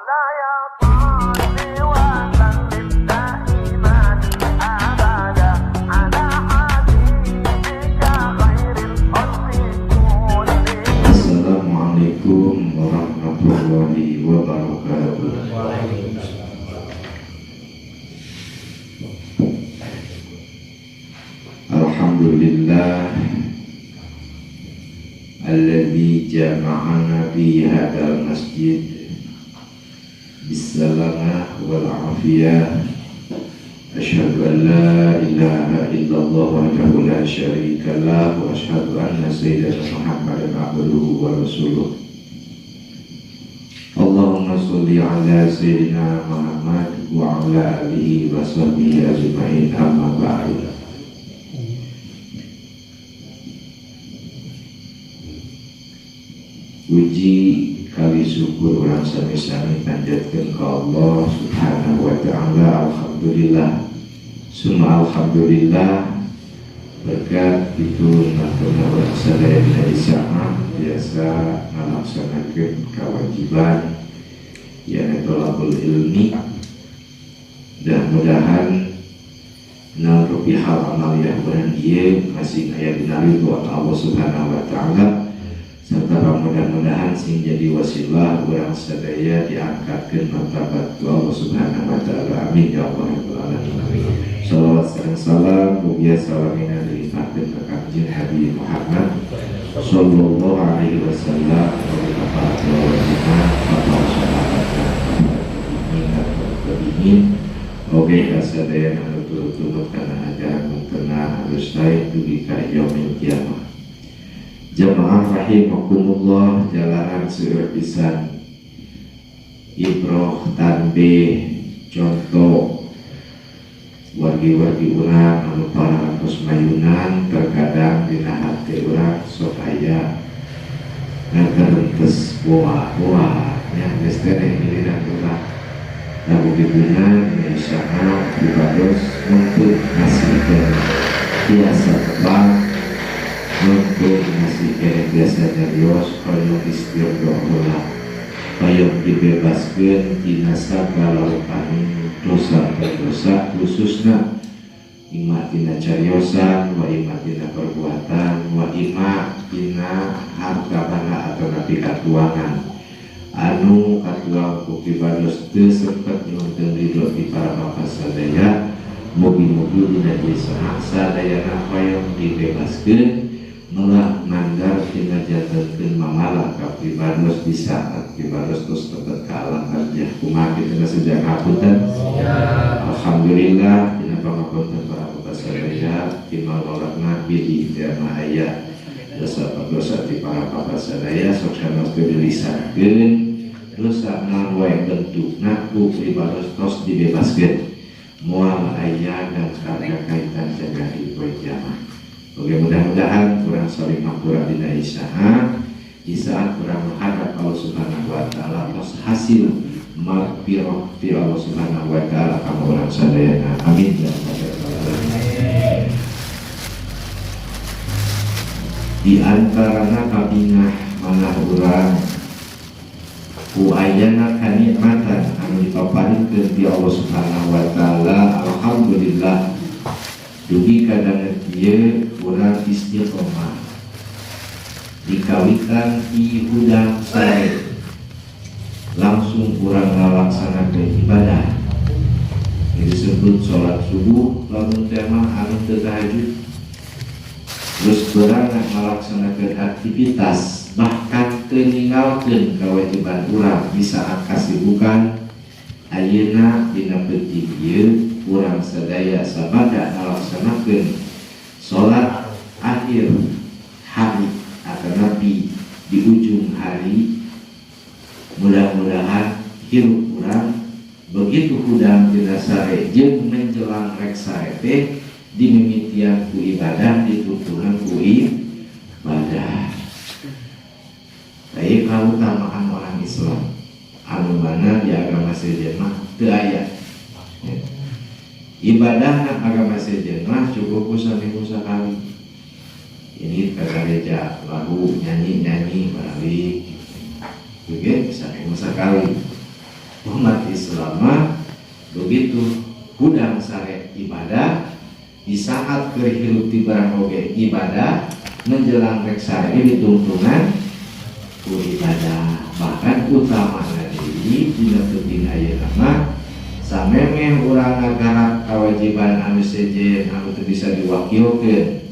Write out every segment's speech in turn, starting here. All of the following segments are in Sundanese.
مولاي صل وسلم دائما أبدا على حبيبك خير الخلق كلهم. Assalamualaikum warahmatullahi wabarakatuh. Alhamdulillah alladzi jama'ana fi hadzal masjid bisalamah wal afiyah. Asyhadu an la ilaha illallah wahdahu la syarika lah wa asyhadu anna sayyidana Muhammadan abduhu wa rasuluh. Allahumma sholli ala sayyidina Muhammad wa ala alihi wa sahbihi ajma'in, amma ba'du. Puji kali syukur urang sami-sami panjatkeun ka Allah Subhanahu wa taala. Alhamdulillah, summa alhamdulillah, berkat itu natuna urang sadaya dina isaah biasa ngalaksanakeun kewajiban yakni thalabul ilmi. Dan mudahan naon rupi hal amaliyah urang ieu masih aya dina ridho Allah Subhanahu wa taala, serta mudah-mudahan sing jadi wasilah urang sadaya diangkatkeun martabat ku Allah Subhanahu wa taala. Amin ya Allah rabbal alamin. Shalawat sareng salam mugia salamina dilimpahkeun ka Kangjeng Nabi Muhammad sallallahu alaihi wasallam wa para keluargana, para sahabat, para tabi'in, oge ka sadaya anu turut-turut kana ajaran mungkena harus sae dugi ka yaumil kiamah. Jamaah rahimakumullah, jalanan seueur pisan ibroh tanbih contoh wargi-wargi urang anu parantos mayunan. Terkadang dina hati urang sok aya ngagerentes boa-boa nya geus teh giliran urang. Lagu diguna dina isaha pribados untuk ngasihkeun biasa tebang, untuk ngasihkeun biasa nyarios, hoyong istirdo heula, hoyong dibebaskeun tina sagala rupaning dosa-dosa, khususna ima tina cariosan, wa ima tina perbuatan, wa ima tina harta banda atau napi katuangan anu katuang ku pribados teu sempet nyuhunkeun ridho di para bapa sadaya. Mugi-mugi dina desa sadayana hoyong dibebaskeun melah manggar tina jantenkeun mamalah ka pribados di saat pribados tos tebet ka alam kerja. Kumaha kitu sejak hapunten? Alhamdulillah dina pangapunten para bapa sadaya timal walakna bilih dama aya dosa-dosa di para bapa sadaya sok sanos teu dilisankeun dosa naon wae bentukna ku pribados tos dibebaskeun moal aya dan karya kaitan jaga di poe kiamat. Oke, mudah-mudahan kurang saling hampura dina isaha, di saat kurang menghadap Allah Subhanahu wa taala tos hasil magfirah ti Allah Subhanahu wa taala ka urang sadayana. Amin ya rabbal alamin. Di antarana kabingah manah urang ku ayana kanikmatan anu dipaparikeun ti Allah Subhanahu wa taala. Alhamdulillah dugi ka danget ieu urang istiqomah dikawitan ti hudang sore langsung urang ngalaksanakeun ibadah. Ini disebut sholat subuh lamun teh mah anu teu tahajud, terus berangkat melaksanakan aktivitas bahkan teu ninggalkeun kewajiban urang di saat kasibukan. Ayeuna dina peuting ieu urang sadaya sabada ngalaksanakeun sholat akhir hari atau nabi di ujung hari. Mudah-mudahan hirup urang begitu hudang dina sare jeung menjelang rek sare teh dimimitian ku ibadah, dituntunan ku ibadah. Tapi kautamaan orang Islam anu mana di agama sejen mah teu aya ibadahna agama sejen mah cukup ku saminggu sakali. Ini ka gareja lagu nyanyi-nyanyi balik. Oke, saminggu sakali. Umat Islam mah begitu hudang sare ibadah, di saat keur hirup ti barang oge ibadah, menjelang rek sare ditungtungan ku ibadah. Bahkan utama deui dina penting ayeuna mah samemeh urang ngagarap kewajiban anu sejen anu teu bisa diwakilkeun,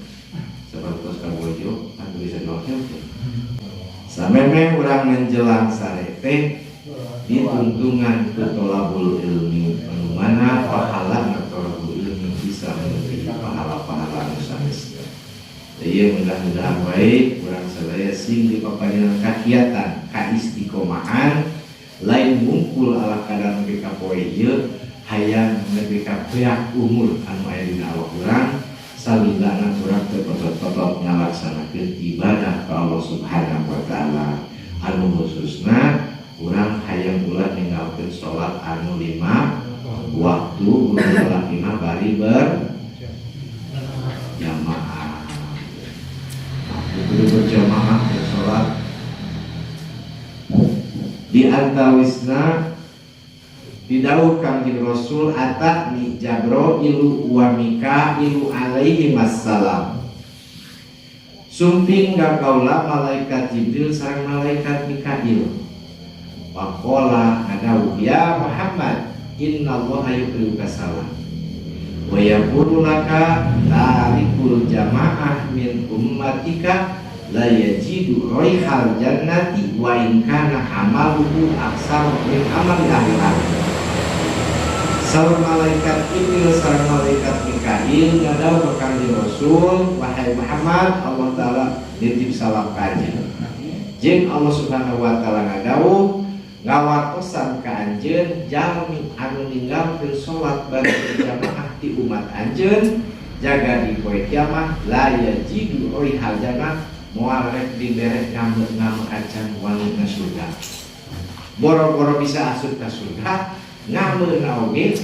sapertos kabojo anu bisa diwakilkeun, samemeh urang menjelang sare teh dituntungan ku tolabul ilmi, anu mana pahala tolabul ilmi bisa melebihi pahala-pahala anu sanesna. Ieu mudah-mudahan wae urang sadaya sing dipaparinan kakiatan kaistiqomahan, lain mungkul ala kadar nepi ka poe ieu, hayang nepi ka beak umur anu aya dina awak urang, salilana urang teu kotot-kotot ngalaksanakeun ibadah ka Allah Subhanahu wa taala, anu khususna urang hayang ulah ninggalkeun salat anu 5 waktu, ulah lima bari berjamaah. Kudu berjamaah salat. Di antawisna didawuh Kangjeng Rasul, atani Jabrailu wa Mikailu alaihi wassalam, sumping ka kaula malaikat Jibril sareng malaikat Mikail. Faqala, ngadawuh, ya Muhammad, innallaha yuqri'uka salam wa yaqulu laka tarikul jamaah min ummatika la yajidu raihal jannati wa in kana amaluhu aksar min amali ahli ardh. Saur malaikat Jibril sareng malaikat Mikail ngadawuh ka Kangjeng Rasul, wahai Muhammad, Allah Ta'ala nitip salam ka anjeun jeung Allah Subhanahu wa Ta'ala ngadawuh ngawartosan ka anjeun, jalmi anu ninggalkeun salat bari berjamaah ti umat anjeun jaga di poe kiamat la yajidu raihal jannah, moal rek dibere ngambek-ngambek acan wangi surga. Boro-boro bisa asup ka surga, ngameuna oge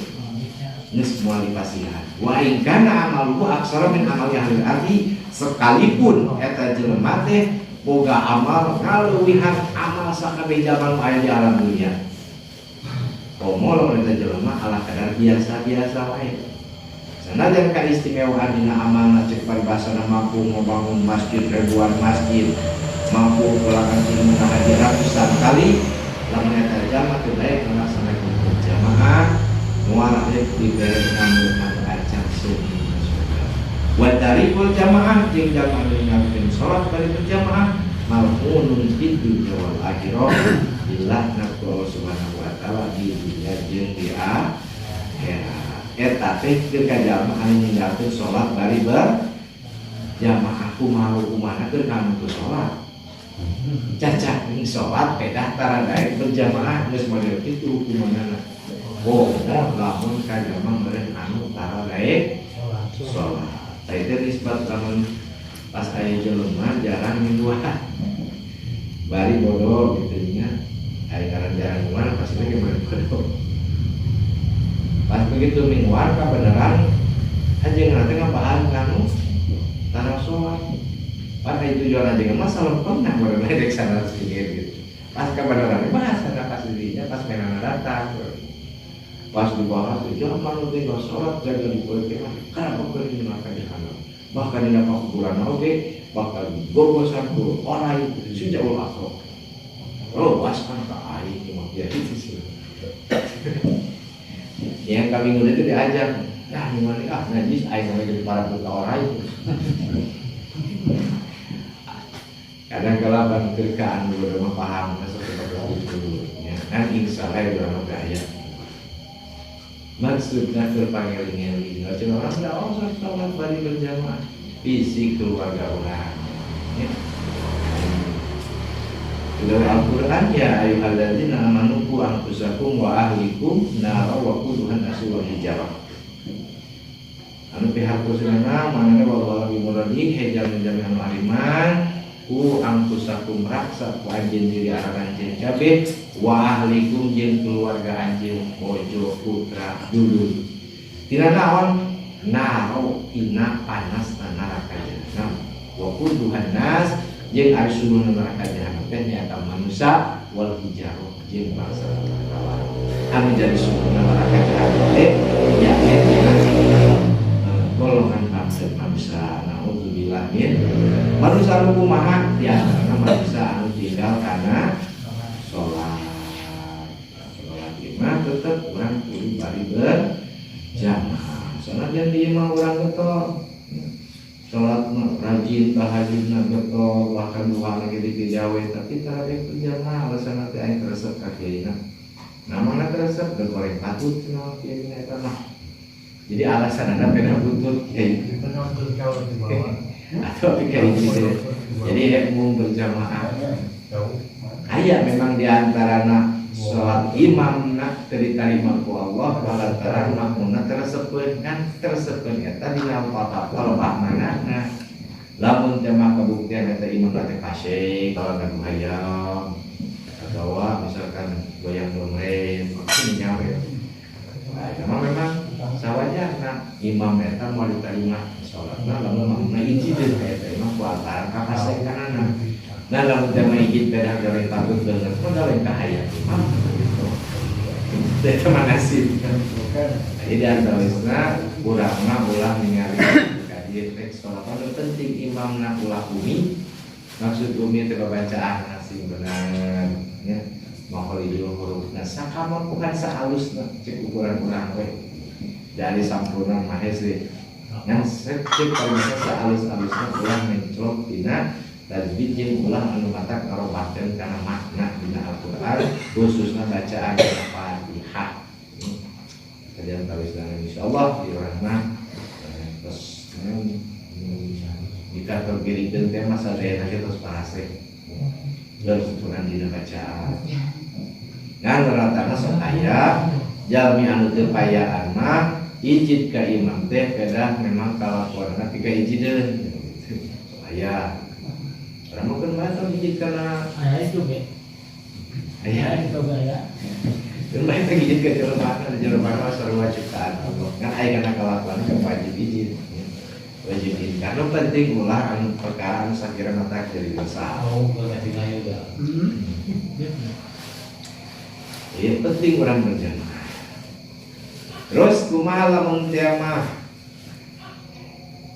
geus moal dipasihan, wa in kana amaluhu aksara min amali ahli ardi, sekalipun eta jelema teh boga amal ngaleuwihan amal sakabeh jalma nu aya di alam dunia. Komo lamun eta jelema ala kadar biasa-biasa wae, sanajan kaistimewaan dina amalna, cek paribasana mampu membangun masjid ribuan masjid, mampu pulakan ilmu haji ratusan kali, lamun eta jalma teu daek ngalaksanakeun berjamaah, moal rek dibere ngambek acan seungit surga. Wa tarikul jamaah, jeung jalma nu ninggalkeun salat bari berjamaah, mal'unun fid dunya wal akhirah, dilaknat ku Allah Subhanahu wa taala di dunia jeung di akhirat. Eta teh keur ka jalma anu ninggalkeun salat bari berjamaah. Kumaha hukumanna keur kanu teu salat? Cacak ning salat pedah tara daek berjamaah, geus model kitu hukumanna. Oh, lamun ka jalma meureun anu tara daek salat. Tah, itu nisbat lamun pas aya jelema jarang mingguan bari bodoh gitu nya, aya ngaran jarang mingguan pasti gimana bodoh. Pas begitu mingguan kebenaran anjing nanti ngabahas kanu tara sholat, pas itu tujuan aja masalah pernah baru naik sana sini gitu. Pas kebenaran bahas ada pas dirinya pas menang datang, pas dibahas zaman nu tinggal sholat jaga di poe kiamat karena pokoknya di neraka jahanam, bahkan di neraka kuburan oge bakal gogosan ku orai sejauh asok. Oh, pas kan ka aing mah ya itu sih yang kami ngune itu diajak, nah gimana, ah najis aing sampai jadi para buka orai. Kadang kala ban kerkaan udah mah paham masuk seperti itu ya kan, insya Allah udah mah aya maksudnya keur pangeling-eling cenah orang udah, oh sholat bari berjamaah fisik keluarga orang ya. Dalam Al-Quran, ya ayyuhalladzina amanu qu anfusakum wa ahlikum nara wa quduhan nasu wal hijarah. Anu pihak kusunana manana wallahu a'lam bimuradi, hejal menjamin anu ariman, ku anfusakum raksa ku anjeun diri aranjeun kabeh, wa ahlikum jeung keluarga anjeun, bojo, putra, dulur, tina naon? Naro tina panas neraka jahanam, wa quduhan nas jeung ari suluhna neraka jahanam teh nyaeta manusia, wal hijarah jeung bangsa batu. Anu jadi sempurna maka teh yakni tina golongan bangsa manusia. Naudzubillah min manusia anu kumaha? Di antarana manusia anu tinggal karena sholat. Sholat lima tetep urang kudu bari berjamaah. Soalnya jangan di imah urang getol sholat mah, rajin tahajudna getol, bahkan dua lagi di pijawe, tapi tarawih berjamaah, alasan teh aing resep ka kiaina. Nah, mana resep goreng patut cenah kiaina eta mah. Jadi alasan anda beda butut kiai atau kiai gitu. Jadi umum berjamaah aya memang diantarana sholat imam nak diterima ku Allah lantaran makmumna teresepeun, kan teresepeun eta dina palebah mana. Nah, lamun teh mah kabuktian eta imam teh fasik kalau lagu hayam atau misalkan goyang dongren maksudnya we. Nah, itu mah memang sawajarna imam eta mau diterima sholatna lamun makmumna ijid eta imam ku antara kafasekanana. Nah, lamun teh mah ijid pedah goreng takut banget mah lain kahayang imam gitu. Itu mah nasib. Jadi antawisna urang mah ulah ningali ka dieu rek sholat anu penting imamna ulah umi. Maksud umi teh bacaan sing bener ya. Makhorijul hurufna sakamampuhan sahalusna cek ukuran urang we. Dari sampurna mah hese. Ngan cek kalau bisa sahalus-halusna ulah menclok dina tajwid jeung ulah anu matak ngarobatkeun kana makna dina Al-Qur'an, khususna bacaan Al-Fatihah. Tadi antawisna insyaallah di urang mah terus di kantor girikeun teh mah sadayana ge tos parase. Terus ukuran dina bacaan. Ngan rata sok aya jalmi anu teu payaan mah ijid ka imam teh pedah memang kalakuanna tiga ijideun gitu. Sok aya. Urang mah keun bae tong ijid kana Aya itu ge. Aya. Itu ge aya. Keun bae teh ijid ka jelema, jelema mah sarua ciptaan Allah. Ngan aya kana kalakuan kan wajib ijid. Wajib ijid. Karena penting ulah anu perkara anu sakira mata jadi dosa. Oh, ganti juga. Jadi penting orang berjamaah. Terus kumaha lamun teu mah?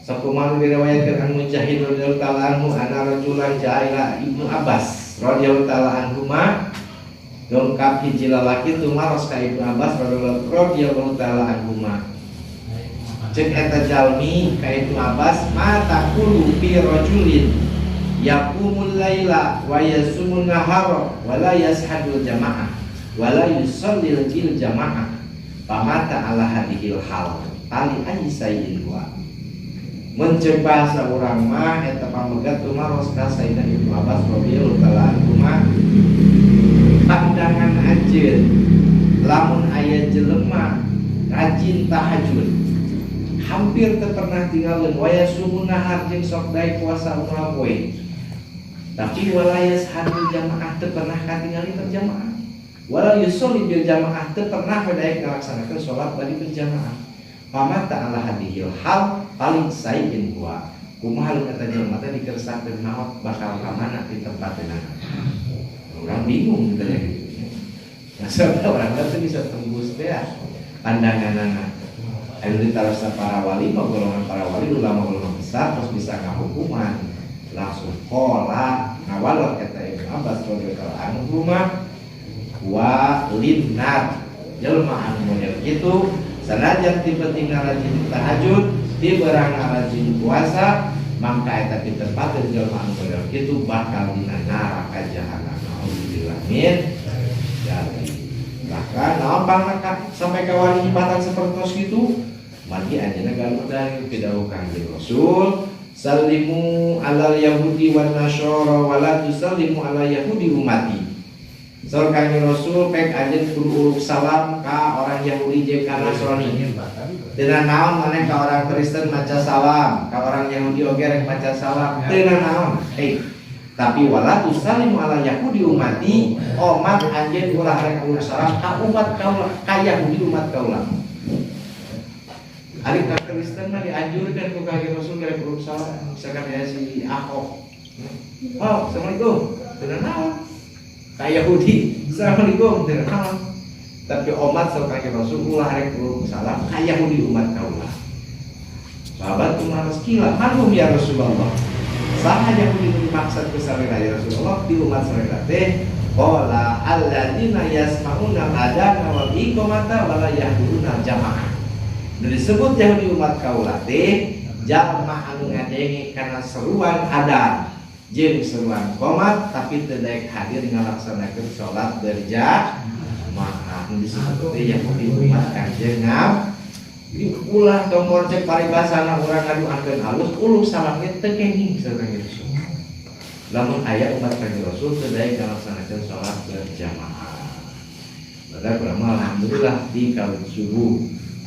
Sakumaha diriwayatkan an Mujahid radhiyallahu ta'ala anhu anna rajulan ja'a ila Ibnu Abbas radhiyallahu ta'ala anhu ma dongkap hiji lalaki tumaros ka Ibnu Abbas radhiyallahu ta'ala anhu ma. Cek eta jalmi ka Ibnu Abbas, ma taqulu fi rajulin yaqumul laila wa yasumun nahara wa la yashadul jamaah wa la yusallil bil jamaah pamata ala hadihil hal tali ayi sayin wa. Mun ceuk bahasa urang mah eta pamegat tumaros ka Sayyidina Ibnu Abbas radhiyallahu ta'ala anhu mah, pandangan anjeun lamun aya jelema rajin tahajud hampir teu pernah tinggalkeun, wa yasumun nahar jeung sok daek puasa unggal poe, tapi wala yashadul jamaah teu pernah katingali berjamaah, wala yusolli bil jamaah teu pernah daek ngalaksanakeun salat bari berjamaah, pamata ala hadihil hal paling sayin huwa, kumaha kata jelema teh dikersakeun maot bakal ka mana di tempatna? Orang bingung ditanya gitu. Masa orang teh bisa tembus teh ya pandanganana. Anu ditaros para wali mah golongan para wali, ulama-ulama besar, terus bisa ngahukuman langsung. Qala ngawalot kata Ibnu Abbas radhiyallahu anhu mah wa linnar jelema anu model kitu, sanajan ti penting rajin tahajud, ti berang rajin puasa, maka eta ditempatkeun jelema anu model kitu bakal dina neraka jahanam. Naudzubillah min dzalik. Bahkan naon pangna sampai ka wali nyipatan sapertos kitu? Margi anjeunna galuh dari pidawuh Kangjeng Rasul, sallimu alal yahudi wan nasyara wala tusallimu ala yahudi umati. Saur Kangjeng Rasul, pek anjeun kudu uruk salam ka orang Yahudi jeung ka Nasrani. Dina naon maneh ka orang Kristen maca salam, ka orang Yahudi oge rek maca salam? Teu naon. Tapi wala tusallimu ala yahudi umati, omat anjeun ulah rek uruk salam ka umat kaula, ka Yahudi umat kaula. Ari ka Kristen mah dianjurkan ku Kangjeng Rasul rek uruk salam, misalkan aya si Ahok. Oh, assalamualaikum. Teu naon. Ka Yahudi, assalamualaikum, teu naon. Tapi omat saur Kanjeng Rasul ulah rek uluk salam ka Yahudi umat kaula. Sahabat kumaha qila man hum ya Rasulullah? Saha Yahudi nu dimaksud ku salira ya Rasulullah di umat salira teh? Qala alladzina yasma'una al-adana wal iqamata wa la yahduruna al-jamaah. Nu disebut Yahudi umat kaula teh jalma anu ngadenge kana seruan adan jeung seruan qomat tapi teu daek hadir ngalaksanakeun salat berjamaah. Nu disebut teh Yahudi umat Kanjeng Nabi. Ulah tong cek paribasana urang ngaduakeun alus uluk salam ge teu kenging saur Kanjeng Rasul. Lamun aya umat Kanjeng Rasul teu daek ngalaksanakeun salat berjamaah. Maka kurang mah alhamdulillah di kawin subuh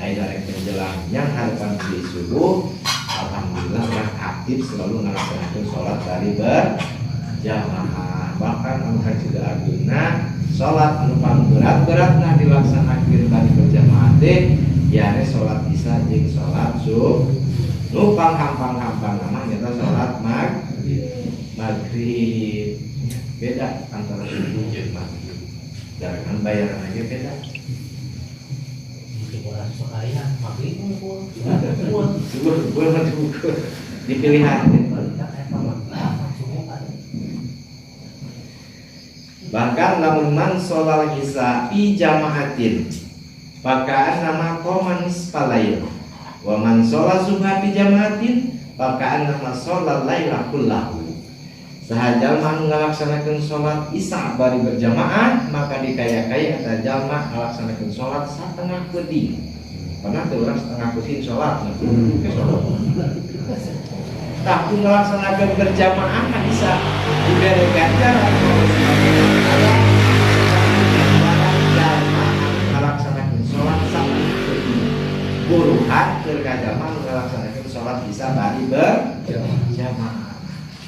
aya rek menjelang yang harapan di subuh, alhamdulillah orang aktif selalu ngalaksanakeun salat dari berjamaah. Bahkan anu kacida ageungna salat anu pangberat-beratna dilaksanakeun bari berjamaah teh yane salat isya jeung salat subuh. Nu panghampang-hampang mah nyata salat maghrib. Beda antara subuh jeung maghrib. Jangan bayaran aja beda. Orang sekalian maghrib unggul. Subuh unggul mah diukur di pilihan. Bahkan lamun man sholal isya fi jamaatin faka'annama qoma nisfal lail wa man sholat subha fi jamaatin faka'annama sholal laila kullahu. Saha jalma anu ngalaksanakeun salat isya bari berjamaah maka dikaya-kaya eta jalma ngalaksanakeun salat satengah peuting. Pernah teu urang setengah peuting salat? Ke salat. Tah ku ngalaksanakeun berjamaah mah bisa dibere ganjaran jalma anu ngalaksanakeun salat satengah peuting. Buruhan keur ka jalma anu ngalaksanakeun salat isya bari berjamaah.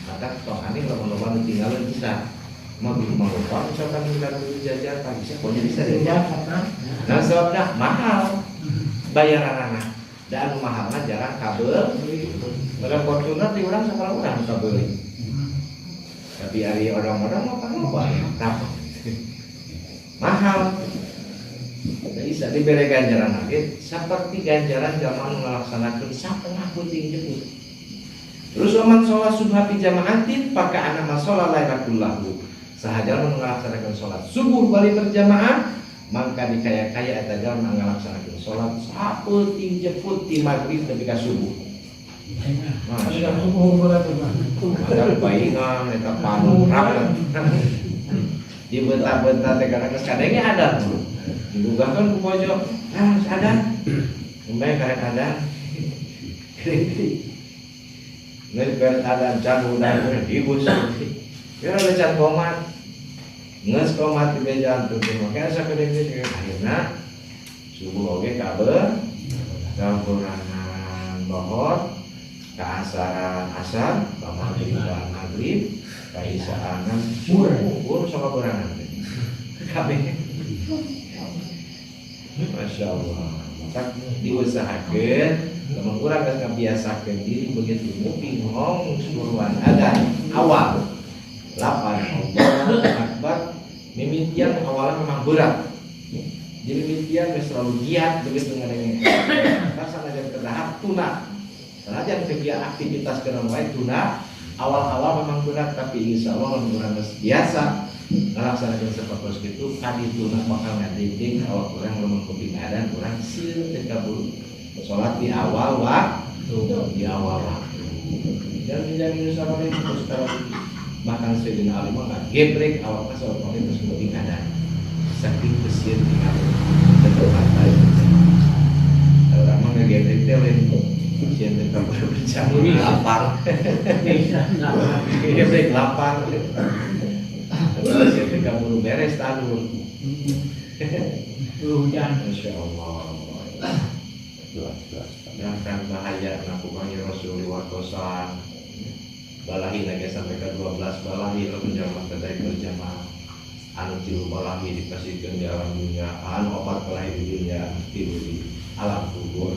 Maka tong aneh lamun loba nu tinggalin bisa mau di rumah lupa misalkan kita dulu jajan pagi bisa pokoknya bisa jajan. Nah sebabnya mahal bayaran anak dan anu mahal mah jarang kabel. Pada Fortuner di urang sabaraha urang kabeli, tapi hari orang-orang mau kan loba mahal. Nah, bisa diberi ganjaran lagi seperti ganjaran zaman melaksanakan setengah peuting jemput. Terus waman sholat subha fi jamaatin faka'annama sholat laila kullahu. Saha jalma melaksanakan sholat subuh bari berjamaah maka dikaya-kaya eta jalma ngalaksanakeun sholat sapeuting jemput ti maghrib nepi ka subuh. Masya Allah. Ada paingan eta panu rapat. Di benta-benta teh karena geus kadenge ada. Digugahkeun ku pojok. Ah, ada. Embe karek ada. Geus beres adan can udah dibus. Ya ada can komat. Geus komat di bejaan tuh makanya sakedeung geus akhirna subuh oge kaber kaburangan lohor kaasaran asar ka maghriban maghrib ka isaanan subuh sok kaburangan teh kabeh. Masya Allah, maka diusahakan lamun urang geus ngabiasakeun diri begitu nguping hong suruhan adzan awal lapan Allahu Akbar mimitian awalnya memang berat. Jadi mimitian geus selalu giat begitu ngadenge. Kan sanajan kedahar tuna. Sanajan kegiatan aktivitas kana wae tuna awal-awal memang berat tapi insya Allah lamun urang geus biasa ngalaksanakeun sapertos kitu kadituna bakal ngadinding awak urang lamun kuping adan urang sieun teu kaburu salat di awal waktu, di awal waktu. Dan menjamin sama itu terus kalau bahkan Sayyidina Ali mah ngagebrek awakna salat maghrib terus kuping adan saking kesieun tinggal tetep pantai. Kalau urang mah ngagebrek teh lain sieun teu kaburu berjamaah, lapar. Gebrek lapar. Terus teu kaburu beres tanur. Hujan. Masya Allah. Bahkan bahaya ngaku Rasulullah kosan balahi lagi sampai ke 12 balahi lamun jamaah teh berjamaah anu 3 balahi dipasihkeun di alam dunia anu 4 balahi di dunia 3 di alam kubur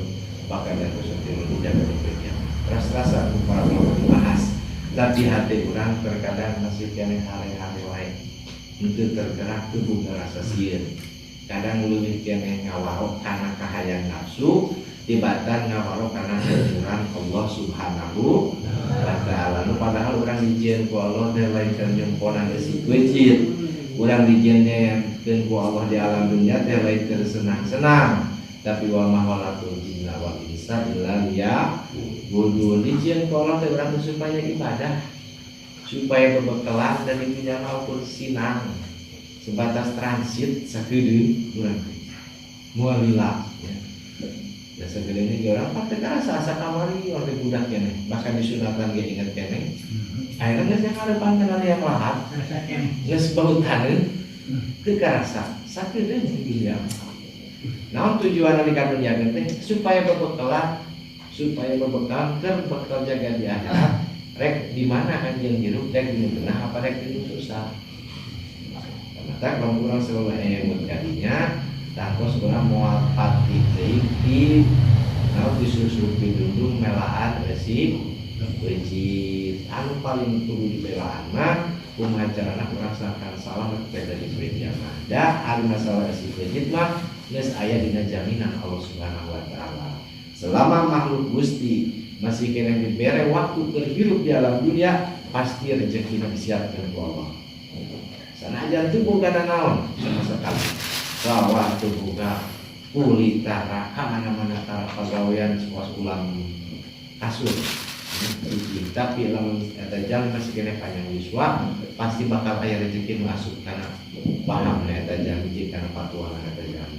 bahkan yang terus 3 dijaga di dunia ras-rasa ku para ulama dibahas tapi hati urang terkadang masih keneh hare-hare wae henteu tergerak tubuh ngerasa sieun. Kadang leuwih keneh ngawaro kana kahayang nafsu tibatan ngawaro kana aturan Allah Subhanahu wa ta'ala. Nu padahal urang dijieun ku Allah teh lain keur nyumponan eusi peuncit. Urang dijieun ku Allah di alam dunia teh lain keur senang-senang, tapi wa ma khalaqtul jinna wal insa illa liya'budun. Dijieun ku Allah teh urang supaya ibadah, supaya bebekalan dan dunia maupun sinang sebatas transit sakedeung urang moal lila ya. Ya sakedeung ge urang teh karasa asa kamari urang teh budak keneh, bahkan disunatan ge inget keneh. Akhirnya geus ngarepan kana liang lahat, geus bau taneuh teu karasa sakedeung di dunia. Naon tujuan di dunia teh? Supaya bebekalan, supaya bebekalan keur bekal jaga di akhirat. Rek di mana anjeun hirup, rek di nu genah apa rek di nu susah. Tak lamun urang selalu emut kadinya, tangkos urang moal pati teuing di naon disusup pidundung melaan eusi peuncit. Anu paling kudu dibelaan mah kumaha carana urang sangkan salah rek beda di dunia mah. Da ari masalah eusi peuncit mah geus aya dina jaminan Allah Subhanahu wa taala. Selama makhluk Gusti masih kena dibere waktu keur hirup di alam dunia, pasti rezeki disiapkan ku Allah. Sanajan teu boga naon sama sekali. Sawah teu boga, kulit tara, ka mana-mana tara pagawean suas ulang kasur. Tapi lamun eta jalan masih kena panjang yuswa, pasti bakal aya rezeki nu asup kana pahamna eta jalan, jeung kana patuangan eta jalan.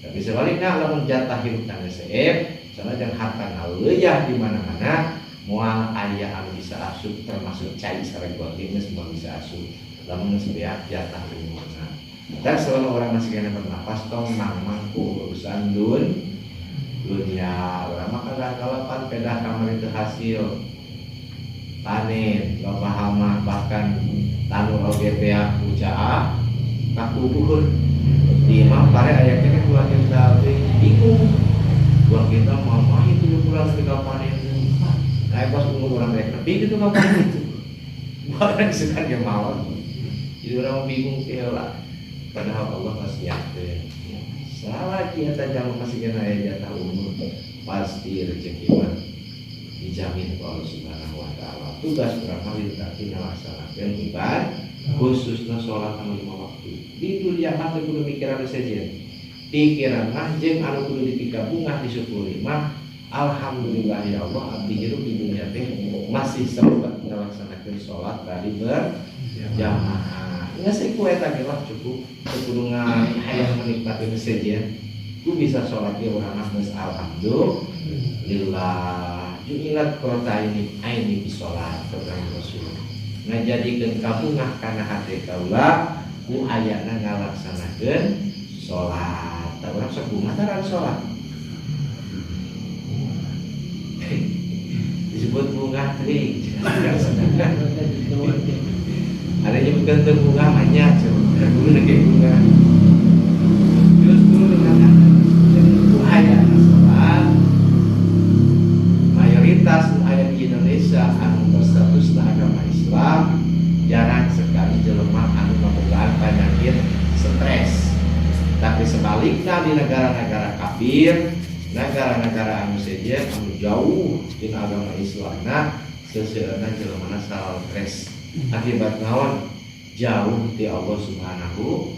Tapi sebaliknya lamun jatah hirup kana seep, sanajan harta ngaleuya di mana-mana, moal aya anu bisa asup termasuk cai sareng goti geus moal bisa asup. Lamun geus beak jatah umurna. Dan selama orang masih kena bernapas tong mangmang ku urusan dunia. Urang mah kadang-kala pedah kamari teu hasil panen, loba hama, bahkan tanu oge beak ucaah kakubur. Di imah pare aya keneh buah kita teh bingung. Buah kita mah mah itu ukuran ketika panen. Nah, pas umur orang rek nepi gitu kapan itu. Buah orang sedang ge maot. Jadi orang bingung teh lah. Padahal Allah masih yakin. Salah kita jangan masih kena aya jatah umur, pasti rezeki mah dijamin ku Allah Subhanahu wa taala. Tugas urang mah ditetapi ngalaksanakeun ibadah khususnya sholat anu 5 waktu. Di dunia mah teu kudu mikiran sejen. Pikiran mah jeung anu kudu dipikabungah disyukuri mah alhamdulillah ya Allah abdi hirup di dunia teh masih sempat ngalaksanakeun sholat tadi berjamaah. Geus ku eta ge lah cukup, teu kudu hayang menikmati sejen. Ku bisa sholat ge urang mah geus alhamdulillah. Ju'ilat qurrata aini aini bi sholat kata Rasul. Ngajadikeun kabungah kana hate kaula ku ayana ngalaksanakeun sholat. Tah urang sok bungah tara sholat. Disebut bungah teuing. Ada nyebutkan teu bungah mah nya cenah. Kudu ge bungah. Justru dengan ku ayana sholat mayoritas nu aya di Indonesia anu berstatus agama Islam jarang sekali jelema anu kabogaan penyakit stres. Tapi sebaliknya di negara-negara kafir, negara-negara anu sejen anu jauh tina agama Islamna, seseueurna jelemana selalu stres. Akibat naon? Jauh ti Allah Subhanahu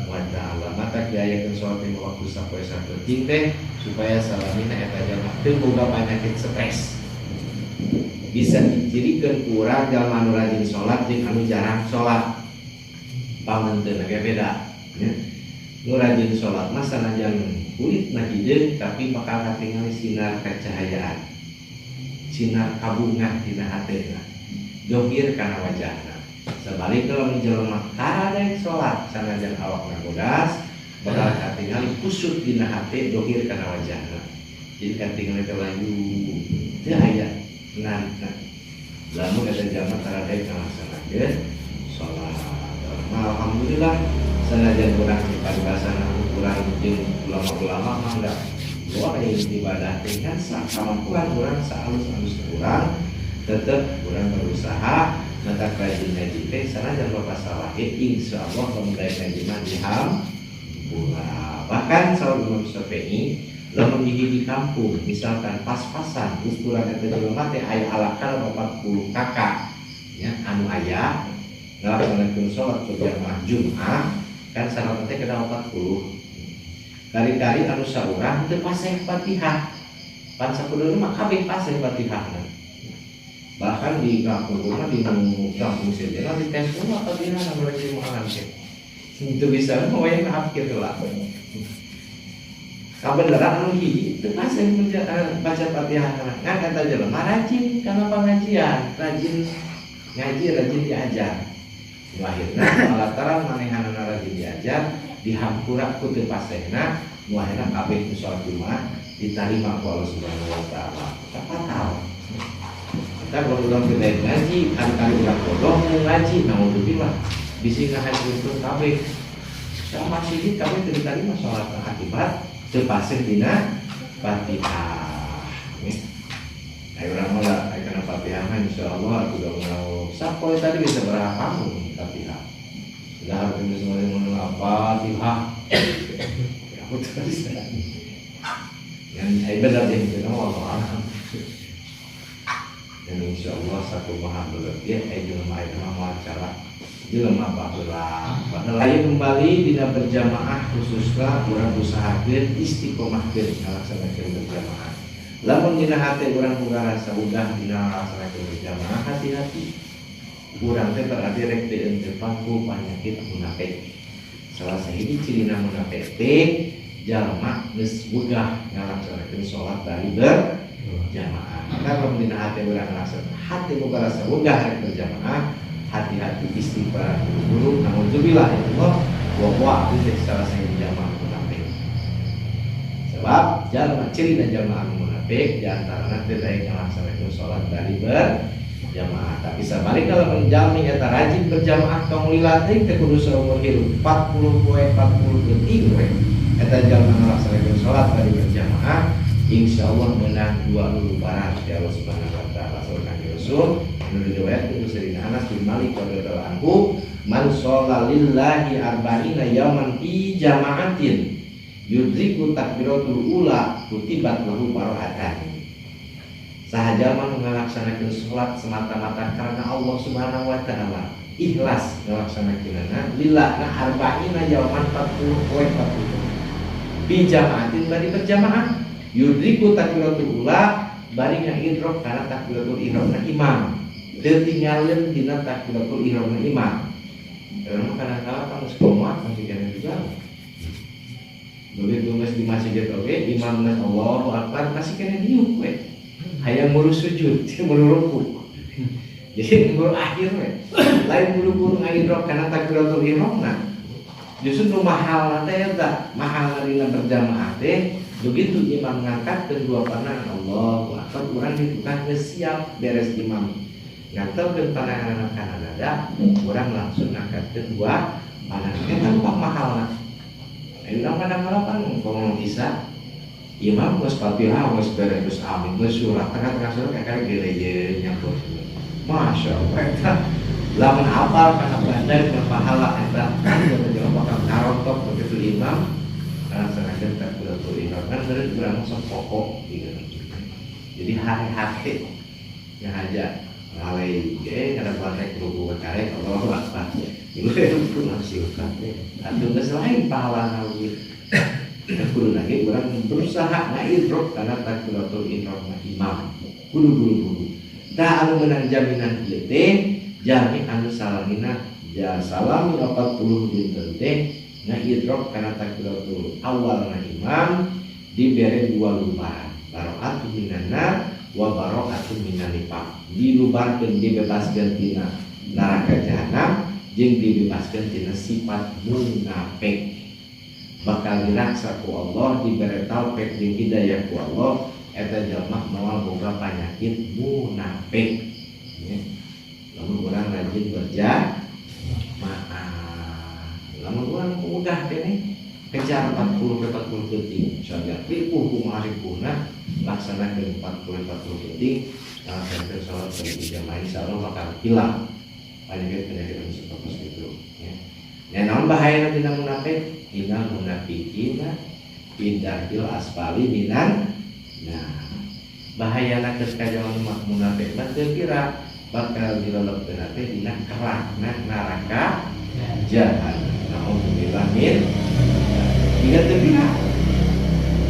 wa taala. Mata diayakeun salat lima waktu sapoe sapenting teh supaya salamina eta jalma teu boga penyakit stres. Bisa dicirikan ku urang jalma anu rajin salat jeung anu jarang salat. Pangenteuna ge beda ya. Nu rajin salat mah sanajan kulitna hideung tapi bakal katingali sinar kecahayaan, sinar kabungah dina hatena, dohir kana wajahna. Sebaliknya lamun jelema kadek salat sanajan awakna bodas bakal katingali kusut dina hate, dohir kana wajahna. Jadi katingali teh layu teu aya narikna. Lamun eta jalma taradek ngalaksanakeun salat. Alhamdulillah sanajan kurang paribasana kurang jeung ulama-ulama mah enggak boleh ibadah teh kan sakamapuan urang saalus-alus urang tetep urang berusaha mata rajin ngaji teh sanajan bapak salah ge insyaallah lamun daek ngaji mah Ulah. Bahkan saur Imam Syafi'i lamun di hiji kampung misalkan pas-pasan ukuran eta jelema teh aya alakar 40 kakak ya anu aya ngalaksanakeun salat berjamaah Jumat kan syaratna teh kena 40 kari-kari anu saurang teu paseh Fatihah pan sakuduna mah kabeh paseh Fatihahna. Bahkan di kampung mah di kampung sejenna di tes mah Fatihah anu rek Jumaahan teh teu bisa mah wayah akhir heula. Kabeneran anu hiji teu paseh baca Fatihah ngan eta jelema rajin kana pengajian, rajin ngaji, rajin diajar. Nu akhirna lantaran manehanana rajin diajar dihampura ku teu pasehna nu akhirna kabeh nu salat Jumat ditarima ku Allah Subhanahu wa taala. Teu fatal. Kita kalau urang teu daek ngaji, kali-kali urang bodoh mau ngaji, naudzubillah bisi ngahancurkeun kabeh. Sama masjid kabeh teu ditarima salat akibat teu paseh dina Fatihah. Ayo urang mah aya kana Fatihah mah insyaallah aku udah mau sapoe tadi bisa berapa panggung Fatihah. Sudah harus semuanya mau Fatihah. Aku terus. Yang ayo benar deh itu Allah alam. Dan insyaallah sakumaha belet ya ayo jelema aya mah moal cara jelema baheula. Padahal ayo kembali dina berjamaah khususnya urang usahakeun istiqomahkeun ngalaksanakeun berjamaah. Lamun dina hate urang boga rasa udah dina ngalaksanakeun berjamaah hati-hati. Urang teh berarti rek teu enteupan ku penyakit munafik. Salah sahiji cirina munafik teh jalma geus wegah ngalaksanakeun salat bari berjamaah. Maka lamun dina hate urang ngalaksanakeun hate boga rasa wegah rek berjamaah hati-hati istighfar buru-buru naudzubillah ya Allah wa wa itu salah sahiji jamaah munafik. Sebab jalma cirina jamaah munafik di antarana teu daek ngalaksanakeun salat bari berjamaah. Tapi sabalik kalau menjalmi eta rajin berjamaah tong lila teuing teh kudu saumur hirup 40 poe 40 peuting we eta jalma ngalaksanakeun salat bari berjamaah insyaallah menang dua lulubaran di Allah Subhanahu wa taala. Saur Kanjeng Rasul anu diriwayatkeun ku Sayyidina Anas bin Malik radhiyallahu anhu man sholla lillahi arba'ina yauman fi jama'atin yudriku takbiratul ula kutibat lahu bara'atan. Saha jalma nu ngalaksanakeun salat semata-mata karena Allah Subhanahu wa taala, ikhlas ngalaksanakeunana lillah na arba'ina yauman 40 poe 40 fi jama'atin bari berjamaah yudriku takbiratul ula bari ngaidrok kana takbiratul ihram na imam teu tinggalin dina takbiratul ihram na imam. Karena kadang-kala kan geus kumat masih kena juga. Begitu geus di masjid oge imam geus Allahu akbar masih kena diuk we. Hayang buru sujud, buru ruku. Jadi buru akhir we. Lain buru-buru ngaidrok kana takbiratul ihram na. Justru nu mahal teh eta, mahal dina berjamaah teh begitu imam ngangkat kedua pandangan Allahu akbar urang ditukang geus siap beres imam ngantelkeun pandangan kana dada urang langsung ngangkat kedua pandangan eta kok mahalna. Ayo urang kadang-kadang kan ngomong isa imam geus Fatihah geus beres geus amin geus surat tengah-tengah surat kayak geleye nyampur. Masya Allah eta lamun apal kana bandar kana pahala eta jelema bakal ngarontok begitu imam laksanakeun takbiratul ihram kan bener urang sok pokok gitu. Jadi hari-hari yang aja lalai ge kada rek ruku karek Allahu akbar. Ieu langsung teh. Atuh geus lain pahala oge. Kudu lagi urang berusaha ngaidrok kana takbiratul ihram imam. Kudu buru-buru. Tah anu meunang jaminan ieu teh jami anu salamina ja salami 40 dinten teh ngaidrok kana takbiratul awal na imam dibere dua lubaran baro'atun minan nar wa baro'atun minan nifaq dilubarkeun dibebaskeun tina neraka jahanam jeung dibebaskeun tina sifat munafik bakal diraksa ku Allah dibere taufik jeung hidayah ku Allah eta jalma moal boga panyakit munafik ya. Lamun urang rajin berjamaah lamun urang udah kene kejar 40 ke 40 peuting misalnya ripuh kumaha ripuhna laksanakeun 40 40 peuting laksanakeun salat berjamaah insyaallah bakal hilang penyakit-penyakit anu seperti itu ya. Ya naon bahayana dina munafik Innal munafiqina fid darkil asfali minan. Nah, bahayana keur ka jaman munafik mah teu kira bakal dilelebkeun teh dina kerakna neraka jahanam. Nauzubillah min. Jika teu kira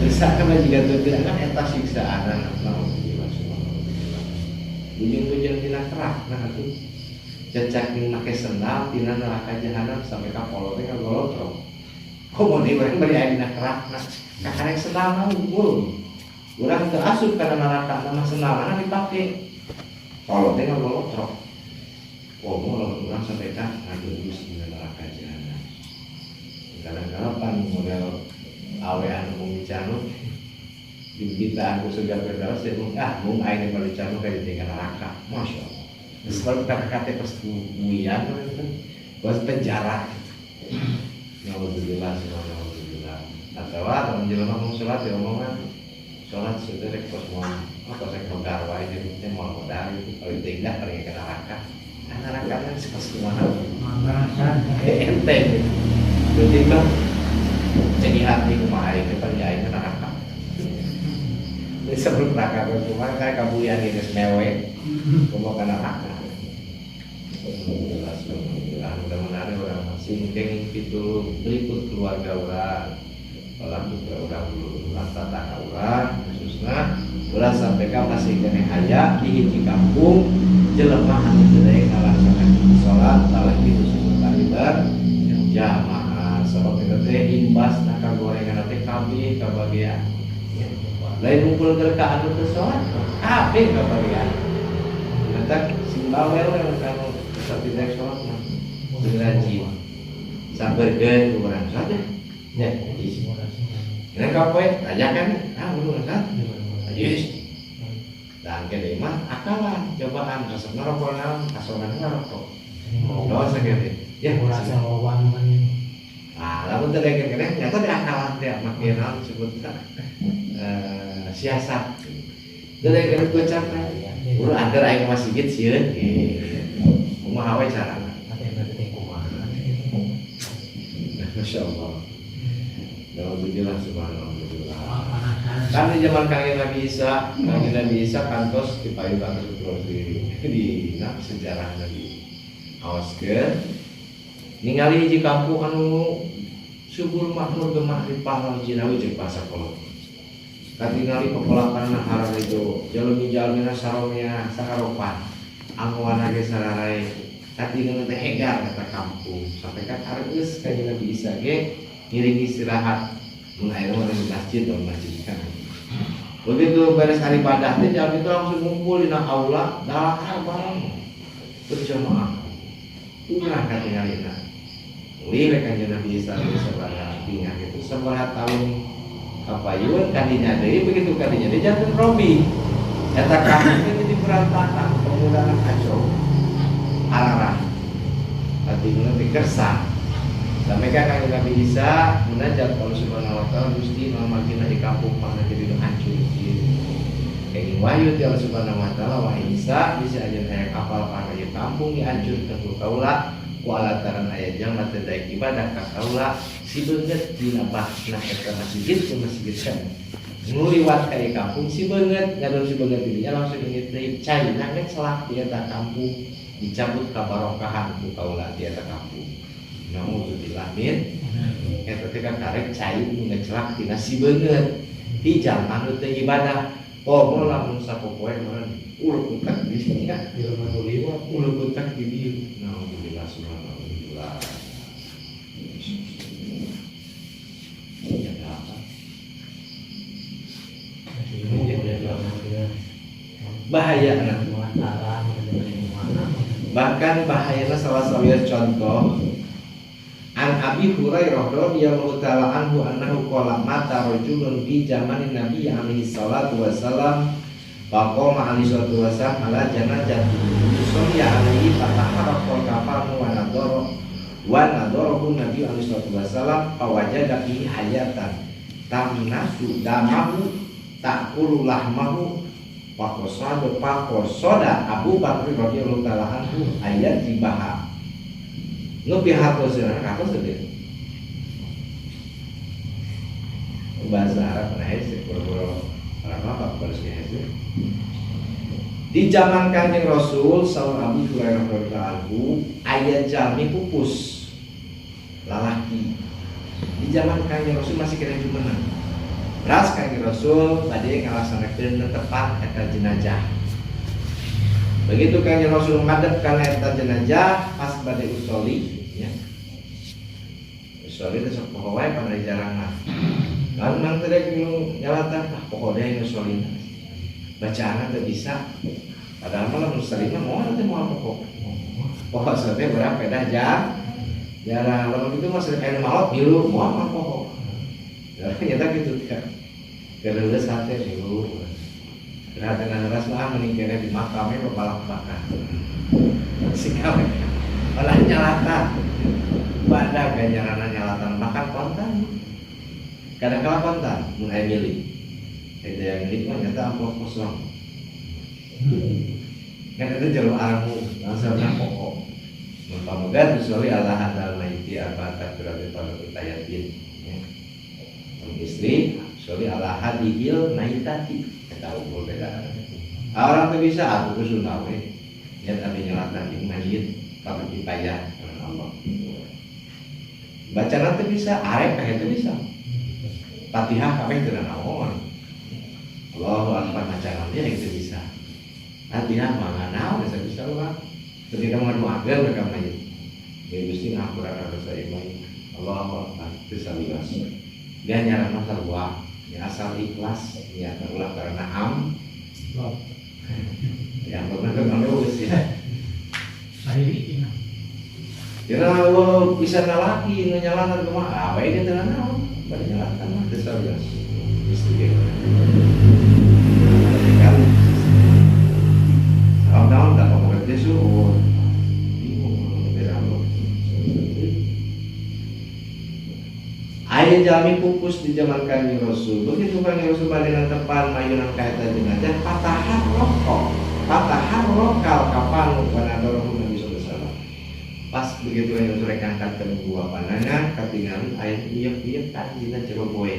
dosa kana jika teu kira kan eta siksaanna. Nauzubillah subhanallah. Bujung-bujung dina kerakna atuh cecak jeung make sendal dina neraka jahanam sampai ka polo teh kagolotrok. Komo deui urang bari aya dina kerakna kakarek sendalna unggul. Urang teu asup kana neraka nama sendalna dipake. Polo teh ngagolotrok. Komo lamun urang sampai ka ngagerus dina neraka jahanam. Kadang-kadang pan model awe anu mung dicanu dimintaan ku surga firdaus ya mung ah mung aing pada dicanu ka di neraka. Masya Allah. Sebab kata-kata pas buian pas penjara gitu. Nauzubillah subhanallah. Atawa lamun jelema mung salat ya omongan salat sederek pas mau apa rek modar wae jadi teh moal modar itu paling teu indah paling ke neraka. Ah neraka kan pas kumaha enteng gitu. Berarti mah jadi hati kumaha aing teh paling aing neraka. Jadi sebelum neraka kumaha kayak kabuyan geus mewe kumaha ka neraka. Alhamdulillah, alhamdulillah. Mudah-mudahan orang masing kenging pitulung berikut keluarga orang, olah putra orang, ulah tetangga orang, khususnya ulah sampai ka masih keneh aya di hiji kampung jelema anu teu daek ngalaksanakeun salat apalagi khususna taliban jamaah sabab eta teh imbasna kagorengan teh kabeh kabagean. Lain ngumpul keur ka anu teu salat kabeh kabagean. Eta sing bawel we kanu tapi daek salat mah sing rajin. Sampeurkeun ku urang salat ya. Ini kapoe tanyakan ah udah salat. Yes. Dan kene mah akalan cobaan resepna rokok naon kasongan ngarokok. Dosa kene. Ya merasa wawan kan. Ah, lamun teu daekeun keneh nyata di akalan teh make naon sebutna siasat. Teu daekeun gocap teh. Urang antar aing masjid sieun gitu. Kumaha we carana? Masya Allah. Alhamdulillah subhanallah. Kan di zaman Kangjeng Nabi Isa, Kangjeng Nabi Isa kantos di payu kantos terus di nah, sejarah Nabi. Aoskeun ningali hiji kampung anu subur makmur gemah ripah jinawi jeung bahasa kolot. Katingali pepelakanna hararejo, jalmi-jalmina saromea sakaropan. Anggoana ge sararae. Katingali teh hegar kata kampung. Sampai ka kareus Kangjeng Nabi Isa ge ngiring istirahat. Mun aya mah di masjid dong masjid kan. Begitu beres hari ibadah teh jalmi itu langsung ngumpul dina aula dahar bareng berjamaah. Ulah katingalina. Mulih we Kanjeng Nabi Isa sabaraha tingah gitu sabaraha tahun kapayun kadinya deui begitu kadinya deui janten robi. Eta kampung teh jadi berantakan, pemuda kacau. Ararah. Katingalina teh kersa. Sampai kan Kanjeng Nabi Isa munajat kalau subhanahu wa ta'ala Gusti mamakina di kampung mana jadi nu hancur ieu. Kenging wahyu ti Allah subhanahu wa ta'ala wahai Isa bisa aja hayang apal kana ieu kampung dihancurkeun ku kaula ku alataran aya jalma teu daek ibadah ka kaula si beungeut dina bahna eta masjid ku masjid kan. Nu liwat ka ieu kampung si beungeut ngadon si beungeut di dinya langsung inget deui caina geus celak di eta kampung dicabut kabarokahan ku kaula di eta kampung. Nauzubillah min eta teh karek cai nu ngecelak tina si beungeut di jalma nu teu ibadah. Komo lamun sapopoe mah uluk utak di dinya Jelema nu liwat uluk utak di dieu. Nauzubillah subhanallah. Ya apa? Bahaya nah. Bahkan bahayana salah satu contoh An Abi Hurairah radhiyallahu ta'ala anhu annahu qala mata rajulun fi zamanin Nabi alaihi salatu wassalam faqama alaihi salatu wassalam ala janazati yusalli alaihi fataharraqal kafanu wa nadhara wa nadharahu Nabi alaihi salatu wassalam fawajada fi hayatan tamnasu damahu ta'kulu lahmahu faqasada faqasada Abu Bakar radhiyallahu ta'ala anhu ayat ribaha. Ngepi hartoseunana katos teh. Bahasa Arab nah hese pura-pura Arab apa harus hese. Di zaman Kanjeng Rasul saur Abi Hurairah radhiyallahu anhu aya jalmi pupus lalaki. Di zaman Kanjeng Rasul masih kena jumeneng. Ras Kanjeng Rasul bade ngalaksanakeun netepan eta jenazah. Begitu Kanjeng Rasul ngadep kana eta jenazah pas bade usoli ya. Usoli teh sok poho wae pan jarang mah. Kan mang teh rek nu nyalatan ah poho deui nu usolina. Bacaan teh bisa. Padahal mah lamun usoli mah moal teh moal poho. Poho teh berapa dah jam? Jarang lamun kitu mah sering aya maot milu moal mah poho. Ternyata gitu kan. Kereuleus hate milu. Perhatian ras mah mending kene di makamnya babalak-bakan. Sikap malah nyalatan. Pada ganjaranna nyalatan makan kontan. Kadang-kala kontan mun aya milik. Eta yang milik mah nyata amplop kosong. Kan itu jero armu langsung pokok. Mun pamegat usoli ala hadal maiti apa takbiratul tayatin. Ya. Mun istri usoli ala hadihil maitati. Eta unggul beda. Orang teu bisa atuh sunah we. Niat abdi nyalatan jeung mayit kabeh dipayah karena Allah. Bacaan teu bisa, arep kae teu bisa. Fatihah kabeh teu naon. Allahu akbar bacaan dia teu bisa. Fatihah mah naon bisa bisa urang. Ketika ngadoakeun ka mayit. Ya Gusti ngapura ka dosa ieu mayit. Allahu akbar teu saliwas. Ganjaran mah sarua. Ya asal ikhlas ya ulah karena am. Ya pernah ke lulus ya. Kira Allah bisa nalaki nu nyalatan kumaha awe ge teu naon bari nyalatan mah teu saliwas. Geus ge. Tapi kan salam naon da pamoget teh suhun. Bingung beda Allah. Aya jalmi pupus di zaman Kanjeng Rasul. Begitu Kanjeng Rasul bade tepan mayunan ka eta jenazah patahan rokok. Patahan rokal kapan wanadorohu Nabi sallallahu alaihi wasallam. Pas begitu Kanjeng Rasul rek ngangkatkeun dua pandangan katingali aya ieu-ieu kan dina jero poe.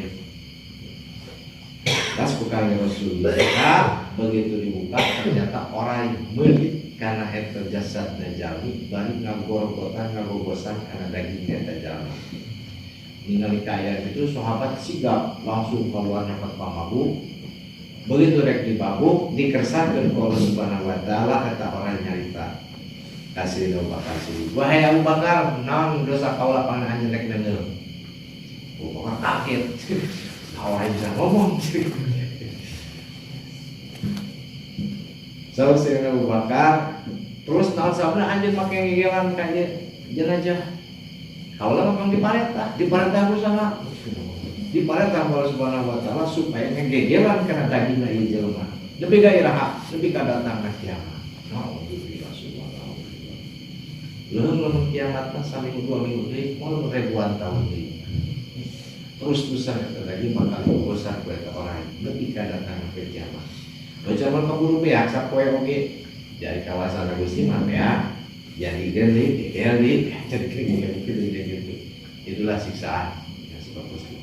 Pas ku Kanjeng Rasul dibuka, begitu dibuka ternyata orai meulit kana eta jasadna jalmi bari ngagorgotan ngagogosan kana daging eta jalmi. Ningali kaya itu sahabat sigap langsung keluar nyokot pamabuk. Begitu rek dibabuk dikersakeun ku Allah Subhanahu wa taala eta orang nyarita. Kasih Abu Bakar Siddiq. Wahai Abu Bakar, naon dosa kaula pangna anjeun rek neungeul? Abu Bakar kaget. Orang bisa ngomong. So Sayyidina Abu Bakar terus naon sababna anjeun make ngegelan ka ieu jenazah. Kaula mah diparentah, diparentah ku saha? Diparentah ku Allah Subhanahu wa taala supaya ngegegelan kana dagingna ieu jelema. Nepi ka iraha, nepi ka datangna kiamat. Naudzubillah subhanallah. Leuheung lamun kiamat mah saminggu dua minggu deui, moal ribuan tahun deui. Terus-terusan eta daging bakal bosan ku eta orang nepi ka datangna ke kiamat. Baca mah kaburu beak sapoe oge. Dari kawasan Gusti mah beak. Jadi gede, gede, jadi gede, gede, gitu. Itulah siksaan ya, sebab pasti.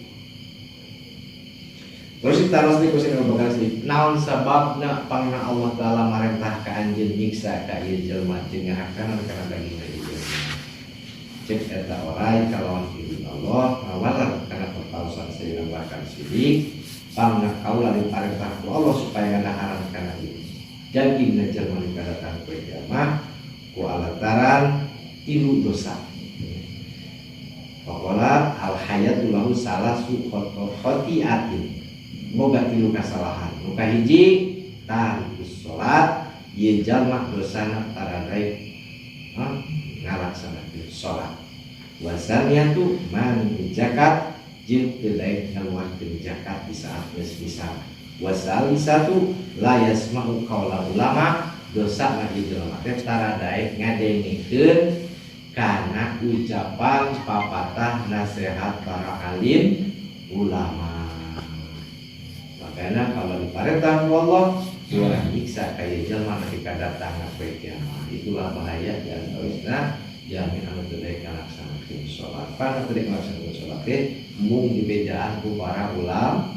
Terus ditaros di kusin Abu Bakar Siddiq. Naon sababna pangna Allah Taala marentah ka anjeun nyiksa ka ieu jelema jeung ngahakanan kana daging ieu jelema. Cek eta orai kalawan izin Allah ngawaler kana pertarosan Sayyidina Abu Bakar Siddiq pangna kaula diparentah ku Allah supaya ngadaharan kana ieu daging jelema nu kadatang poe kiamat ku alataran tilu dosa. Faqala al hayatu lahu salasu khotiatin. Boga tilu kasalahan. Nu kahiji tarikus salat ye jalma dosana taradai ngalaksanakeun salat. Wa saniyatu man zakat jeung teu daek ngaluarkeun zakat di saat geus bisa. Wa salisatu la yasma'u qaula ulama dosa lagi jelema teh tara daek ngadengekeun kana ucapan papatah nasihat para alim ulama. Makanya kalau diparentah Allah ulah nyiksa kaya jelema ketika datang ke kiamat. Itulah bahaya dan terusna Jalmi anu teu daek ngalaksanakeun salat. Pan teu daek ngalaksanakeun salat teh mung dibejaan ku para ulama.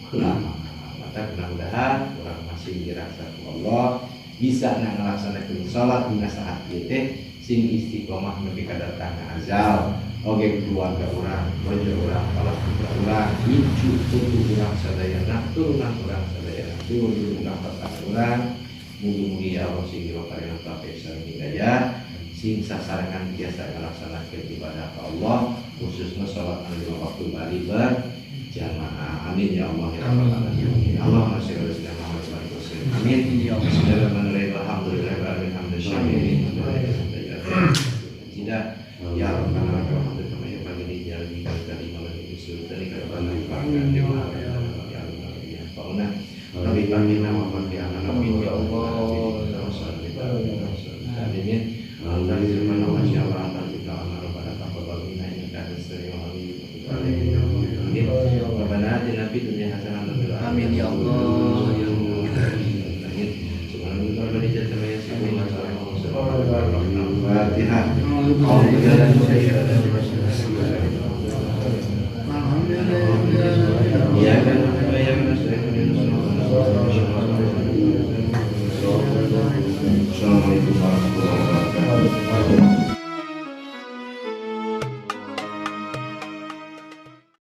Ulama. Maka mudah-mudahan urang masih dirasa ku Allah bisa ngalaksanakeun salat dina saat ieu teh sing istiqomah nepi ka datangna azal. Oge keluarga urang, bojo urang, kepala keluarga urang, incu putu urang sadayana, turunan urang sadayana, dulur urang, tetangga urang. Mugi-mugi ya Allah sing dipaparingan taufik sareng hidayah, sing sasarengan biasa ngalaksanakeun ibadah ka Allah, khususnya salat anu lima waktu bari berjamaah. Amin ya Allah ya rabbal alamin. Allahumma sholli ala sayyidina Muhammad wa alihi wasallam. Amin. Bismillahirrahmanirrahim. Alhamdulillahirabbil alamin. Hamdan syakirin. Tidak ya rabbana lakal hamdu kama yanbaghi li jalali wajhika wa li sultanika wa li barakatika ya Allah. Rabbi bangina wa bangki anak. Amin ya Allah. Amin. Amin ya Allah. Fatihah. Ya kan, ya kan. Assalamualaikum warahmatullahi wabarakatuh.